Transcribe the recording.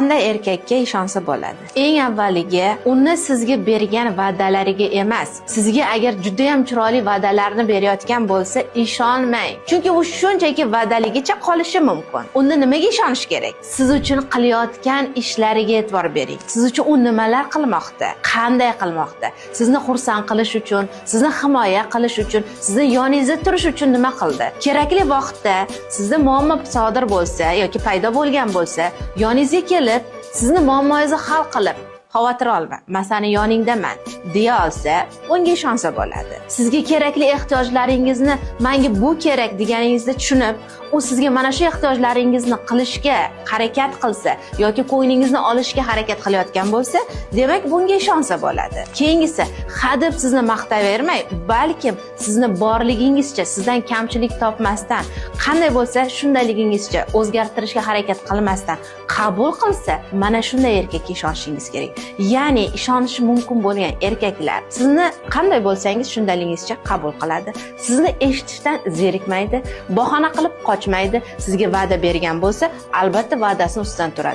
Qanday erkakka ishonsa bo'ladi? Eng avvaliga uni sizga bergan va'dalariga emas, sizga agar juda ham chiroyli va'dalarni berayotgan bo'lsa, ishonmang. Chunki u shunchaki va'daligicha qolishi mumkin. Unda nimaga ishonish kerak? Siz uchun qilayotgan ishlariga e'tibor bering. Siz uchun u nimalar qilmoqda? Qanday qilmoqda? Sizni xursand qilish uchun, sizni himoya qilish uchun, sizni yoningizda turish uchun nima qildi? Kerakli vaqtda sizda muammo sodir bo'lsa yoki paydo bo'lgan bo'lsa, yoningizga kelib, sizni muammongizni hal qilib, xavotir olma, men seni yoningdaman deya olsa, unga ishonsa bo'ladi. Sizga kerakli ehtiyojlaringizni, menga bu kerak deganingizni tushunib, u sizga mana shu ehtiyojlaringizni qilishga harakat qilsa yoki ko'nglingizni olishga harakat qilayotgan bo'lsa, demak bunga ishonsa bo'ladi. Keyingisi, hadeb sizni maqtavermay, balkim sizni borligingizcha, sizdan kamchilik topmasdan, qanday bo'lsa shundayligingizcha o'zgartirishga harakat qilmasdan qabul qilsa, mana shunday erkakka ishonishingiz kerak. Ya'ni ishonishi mumkin bo'lgan erkaklar sizni qanday bo'lsangiz shundayligingizcha qabul qiladi. Sizni eshitishdan zerikmaydi, bahona qilib qochmaydi. Sizga va'da bergan bo'lsa, albatta va'dasini ustidan turadi.